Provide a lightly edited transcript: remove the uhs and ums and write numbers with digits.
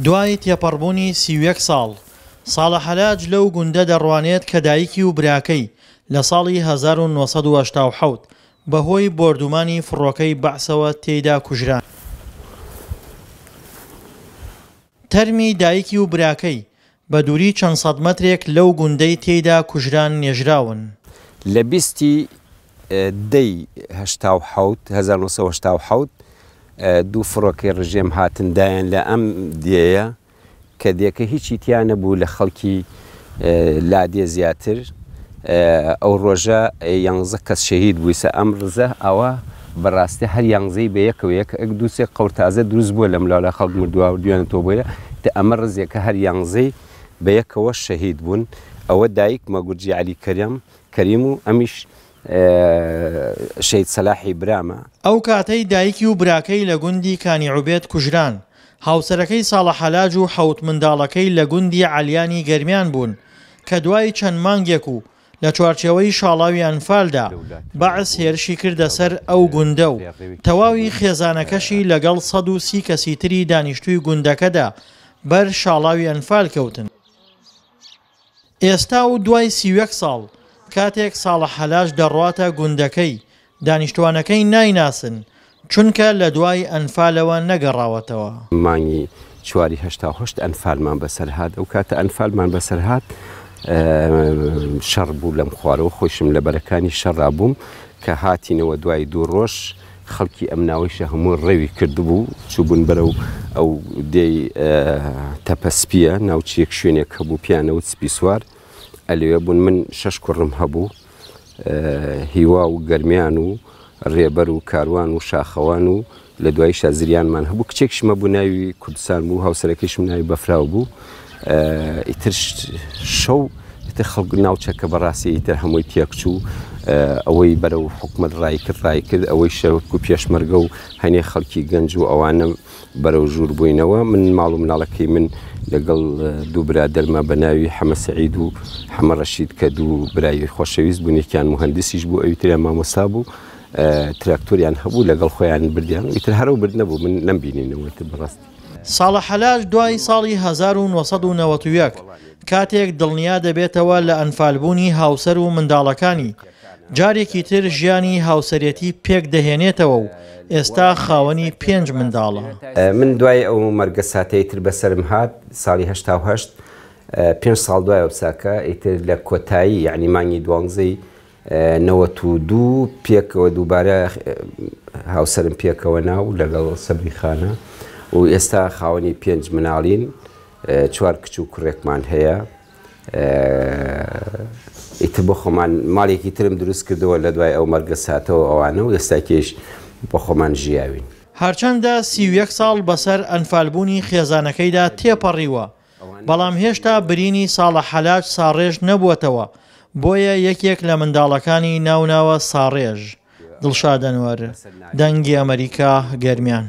دوای تێپەڕبوونی 31 ساڵ، ساڵح حەلاج لەو گوندە دەڕوانێت کە دایکی و براکەی لە ساڵی 1987 بەهۆی بۆردومانی فڕۆکەی بەعسەوە تێیدا کوژران. تەرمی دایکی و براکەی بە دووری چەند سەد مەترێک لەو گوندەی تێیدا کوژران نێژراون. لە بیستی دەی 87، 1987، دوو فڕۆکەی ڕژێم هاتن دایان لە ئەم دێیە کە دێکە هیچی تیا نەبوو لە خەڵکی لادێ زیاتر. ئەو ڕۆژە یانزە کەس شەهید بوویسە ئەم ڕزە ئەوە بەڕاستی هەر یانزەی بە یەکەوە یەک ئەک دوو سێ قەور تازە دروست بووە لەم لاولا خەڵک مردووە دویانە تۆ بۆیە تە ئەمە ڕزێکە هەر یانزەی بە یەکەوە شەهید بوون. ئەوە دایکمە گورجی عەلی کەریم کەریم و ئەمیش شەهید سەلاحی برامە. ئەو کاتەی دایکی و براکەی لە گوندی کانی عوبێد کوژران، هاوسەرەکەی ساڵح حەلاج و حەوت منداڵەکەی لە گوندی عەلیانی گەرمیان بوون کە دوای چەند مانگێک و لە چوارچێوەی شاڵاوی ئەنفالدا بەعس هێرشی کردە سەر ئەو گوندە و تەواوی خێزانەکەشی لەگەڵ 130 کەسی تری دانیشتووی گوندەکەدا بەر شاڵاوی ئەنفال کەوتن. ئێستا و دوای 31 ساڵ کاتێک ساڵح حەلاج دەڕواتە گوندەکەی، دانیشتوانەکەی نایناسن، چونکە لە دوای ئەنفالەوە نەگەڕاوەتەوە. مانگی چواری 88 ئەنفالمان بەسەر هات، ئەو کاتە ئەنفالمان بەسەر هات شەڕ بوو لەم خوارەوە، خۆیشم لە بەرەکانی شەڕا بووم، کە هاتینەوە دوای دوو ڕۆژ خەڵکی ئەم ناوەیشە هەموو ڕێوی کردبوو، چووبوون بەرەو ئەو دێی تەپە سپییە، ناوچەیەک شوێنێک هەبوو پێیان ئەوت سپی سوار، ئەلەوێ بوون. من شەش کوڕم هەبوو، هیوا و گەرمیان و ڕێبەر و کاروان و شاخەوان و لە دواییشا زریانمان هەبوو. کچێکیشم هەبوو ناوی کوردستان بوو، هاوسەرەکەیشم ناوی بەفراو بوو. ئیتر شەو ئیتر خەڵک ناوچەکە بەڕاستی ئیتر هەمووی تێکچوو، ئەوەی بەرەو حکومەت ڕای کرد ڕای کرد، ئەوەی شەوک و پێشمەرگە و هەنێ خەڵکی گەنج و ئەوانە بەرەو ژوور بووینەوە. من ماڵ و مناڵەکەی من لەگەڵ دوو برادەرمە بە ناوی حەمە سەعید و حەمە ڕەشید کە دوو برای خۆشەویست بوون، یەکیان موهەندسیش بوو ئەوی تریان مامۆستا بوو، تراکتۆریان هەبوو لەگەڵ خۆیان بردیان، ئیتر هەرەو برد نەبوو من نەمبینینەوە ئیتر بەڕاستی. ساڵح حەلاج دوای ساڵی 1991 کاتێک دڵنیا دەبێتەوە لە ئەنفالبوونی هاوسەر و منداڵەکانی، جارێکی تر ژیانی هاوسەرێتی پێک دەهێنێتەوە و ئێستا خاوەنی پێنج منداڵە. من دوای ئەو مەرگە ساتەی تر بەسەرم هات ساڵی 88، پێنج ساڵ دوای ئەو ساکە ئیتر لە کۆتایی یعنی مانگی دوانزەی 92 پێکەوە دووبارە هاوسەرم پێکەوە نا و لەگەڵ سەبری خانە و ئێستا خاوەنی پێنج مناڵین، چوار کچ و کوڕێکمان هەیە. ئیتر بۆ خۆمان ماڵێکی ترم دروست کردەوە لە دوای ئەو مەرگە ساتەوە ئەوانە و ئێستاکێش بۆ خۆمان ژیاوین. هەرچەندە 31 ساڵ بەسەر ئەنفالبوونی خێزانەکەیدا تێپەڕیوە، بەڵام هێشتا برینی ساڵح حەلاج ساڕێژ نەبووەتەوە، بۆیە یەکێک لە منداڵەکانی ناوناوە ساڕێژ. دڵشاد ئەنوەر، دەنگی ئەمەریکا، گەرمیان.